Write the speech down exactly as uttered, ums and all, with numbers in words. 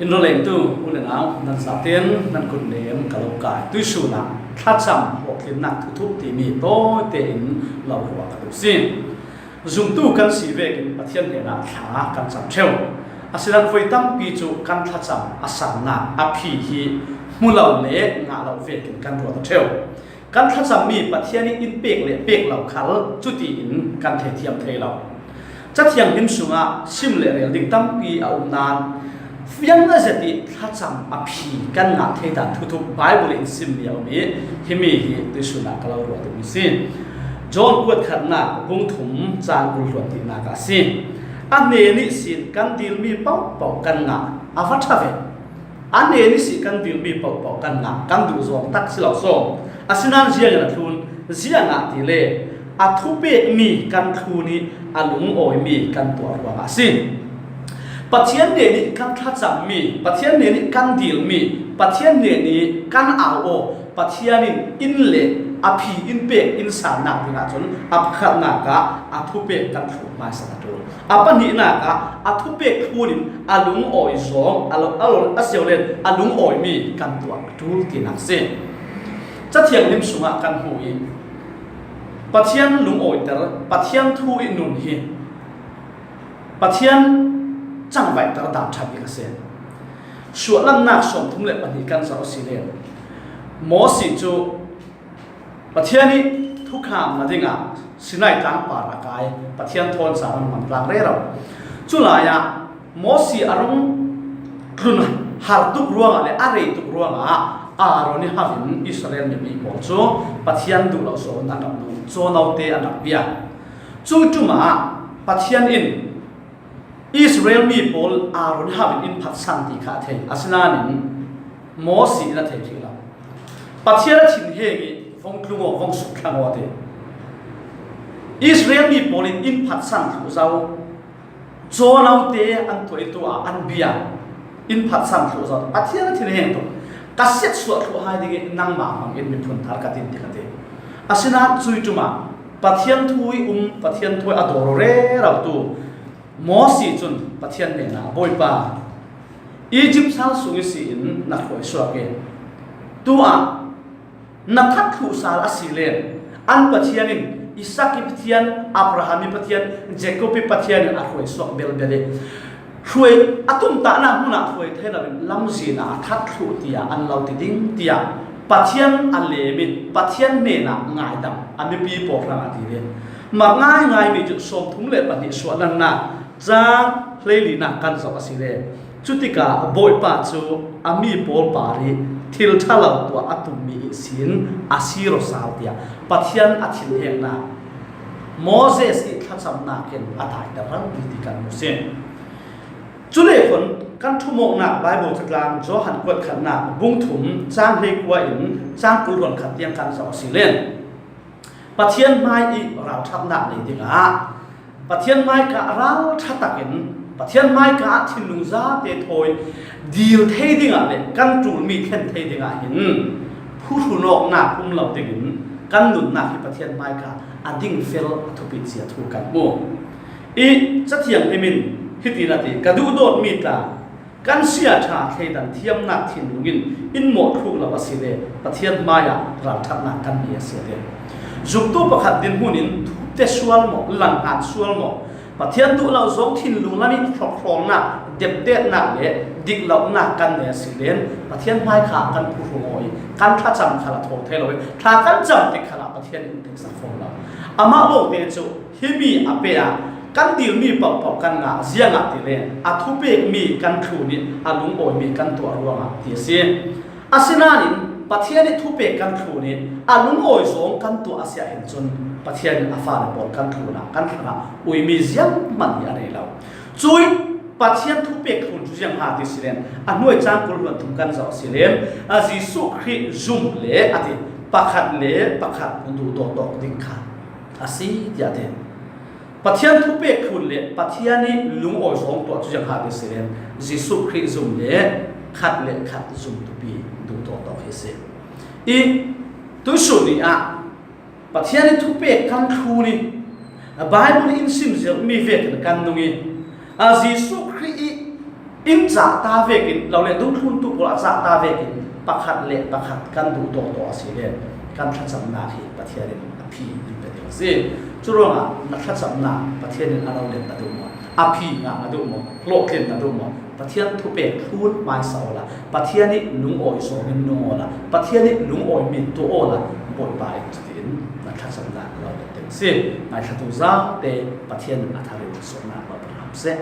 In rawlengtu u le nau, nan zaten nan kutnem ka lo kai. Tuisunah thlacam hlawhtlinnak thuthup timi tawite in lo ruah ka duh si. Zumtu kan si vekin Pathian hnenah thla kan cam ṭheu. Asinan voi tampi cu kan thlacam a sannak a phi hi hmu lo le ngah lo vekin kan ruat aw ṭheu. Kan thlacammi Pathian ih in pek le pek lo khal cutiin kan theithiam thei lo. Ca Thianghlim sungah sim le rel ding tampi a um nain, fiang a zet ih thlacam a phi kan ngah thei dan thuthup Baibal in simmi a um ih, himi hi tuisunah ka lo ruah duhmi si. John kuat khatnak bung thum cang kul hluan tinak ah a si. A hnen ihsin kan dilmi pohpoh kan ngah, a va ṭha ve. A hnen ihsin kan dilmi pohpoh kan ngah, kan duh zawng tak si lo saw. Asinan ziangin a thlun, ziangah tile a thupekmi kan thlun ih a lungawimi kan tuah ruangah a si. Pathian hnenih kan thlacammi, Pathian hnenih kan dilmi, Pathian hnenih kan au aw, Pathian in in le a phi in pek in sannak dingah cun a pakhatnak ah a thupek kan thlun hmaisa a ṭul. A pahnihnak ah a thupek thlun in a lungawi zawng, a lo, a lo, a sio len a lungawimi kan tuah ṭul tinak si. Ca Thianghlim sungah kan hmuh ih Pathian lungawiter, Pathian thu ih nun hi Pathian cangvaihter dan ṭhat bik a si. Suahlannak sawmthum le pahnih kan zoh a si len, Mawsi cu Pathian ih thukham na dingah Sinai tlang par a kai, Pathian thawn caan an mang tlang rero. Culai ah Mawsi a rung tlun har tuk ruangah le a rei tuk ruangah Aaron ih hau in Israel mipi pawl cu Pathian duh lo zawng in an rak duh, cawnote an rak bia. Cu ṭum ah Pathian in Israel mi pawl Aaron hau in in phatsan ti kha a thei. Asinain Mawsi in a thei ṭheh lo. Pathian a thinheng ih vong tlung aw, vong suk thlang aw a ti. Israel mi pawl in in phatsan thluh zo. Cawnote an tuah ih tu ah an bia. In phatsan thluh zo. Pathian a thinheng tuk. Ka siatsuah thluh hai ding ih nangmah hmang in miphun thar ka tin ti ka ti. Asinain cuih ṭum ah Pathian thu ih um, Pathian thu ih a dawr rero tu Mawsi cun Pathian hnenah, Bawipa, Izipt sal sung ihsin na hruai suak ih tu ah na that thluh sal a si len an Pathian in Isak ih Pathian, Abraham ih Pathian, Jacob ih Pathian in a hruai suak belbel ih hruai a tumtahnak hmun ah hruai thei loin lamzin ah a that thluh tiah an lo ti ding tiah Pathian a lem ih Pathian hnenah ngaidam a mipi pawl hrangah ti ve. Mak ngaingaimi cu sawmthum le pahnih suahlannak cang hleilinak kan zoh a si le, cutikah Bawipa cu a mi pawl parih thil ṭha lo tuah a tummi ihsin a sir aw sal tiah Pathian a thinhengnak Moses ih thlacamnak in a daiter rang ti ti kan hmu si. Cule khun kan ṭhumawknak Baibal catlang Johan kuat khatnak bung thum cang hleikua in cang kul hluan khat tiang kan zoh a si len, Pathian hmai ih ralṭhatnak nei dingah Pathian hmaika ralṭha takin Pathian hmaika ah thinlung zate thawi dil thei dingah le kan ṭulmi thlen thei dingah hin phuhrun awknak um lo dingin kan nunnak hi Pathian hmaika a ding fel a thupi cia thu kan hmu. Ih Cathiang hlimin hitin a ti, ka duhdawtmi tla, kan siaṭha thleidan thiamnak thinlung in in mawhthluk lo a si le Pathian hmaiah ralṭhatnak kan nei a si a ti. Zumtu pakhat dinhmun in thupte sual maw, langhngan sual maw, Pathian duh lo zawng thinlung lam ih hrawkhrawlnak, depdetnak le diklonak kan nei a si len Pathian hmaika kan phuhrung aw ih kan thlacam khal a thaw thei lo ih thla kan cam tik khalah Pathian in teksak fo lo. Amah lawngte cu himi a pe ah kan dilmi pohpoh kan ngah, ziangahtile a thupekmi kan thlun ih a lungawimi kan tuah ruangah ti a si. Asinain Pathian ih thupek kan thlun ih a lungawi zawng kan tuah a si ahhin cun Pathian in a fale pawl kan thlun ah kan hrangah uimi zianghman hi a nei lo. Cuih Pathian thupek thlun cu ziang ha ti si len a hnuai cang kul hluan thum kan zoh a si len a Jesuh Khrih zum le a ti, pakhat le pakhat duhdawt awk ding kha a si tiah a ti. Pathian thupek thlun le Pathian ih lungawi zawng tuah cu ziang ha ti si len Jesuh Khrih zum le khat le khat zum tupi duhdawt awk hi a si. Ih tuihsun ni ah Pathian ih thupek kan thlun ih Baibal in sim zirhmi vekin kan nung ih a Jesuh Khrih ih In cah ta vekin, lo le dungthluntu pawl a cah ta vekin pakhat le pakhat kan duh tawh tawh a si le kan thlacamnak hi Pathian in a phi in pe ding a si. Curuangah na thlacamnak Pathian in a lo let na duh maw? A phi ngah na duh maw? Hlawhtlin na duh maw? Pathian thupek thlun hmaisa awla Pathian ih lungawi sawmin nung awla Pathian ih lungawi mit tuah awla Bawipa in cutiin na thlacamnak a lo let ding a si. Ngaithlatu zaute Pathian in a thar in suahnak lo pe hram seh.